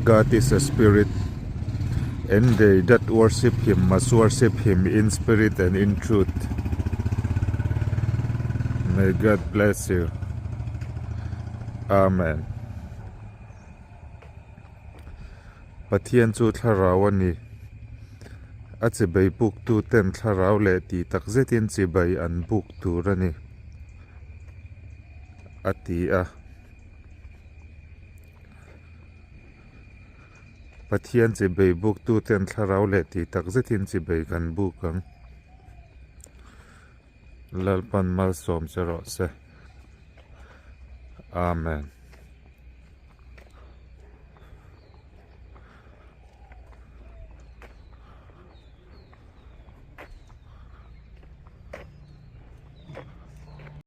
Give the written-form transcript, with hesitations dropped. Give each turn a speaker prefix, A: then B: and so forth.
A: God is a spirit and they that worship him must worship him in spirit and in truth. May God bless you. Amen. Pathian chu thlarau a ni. A chibai buktu ten thlarau leh tih tak zetin chibai an buk tur a ni, a ti a. Pathian chibei buktu ten thlarau leh tih tak zetin chibei kan buk ang. Lalpan malsawm che rawh se. Amen.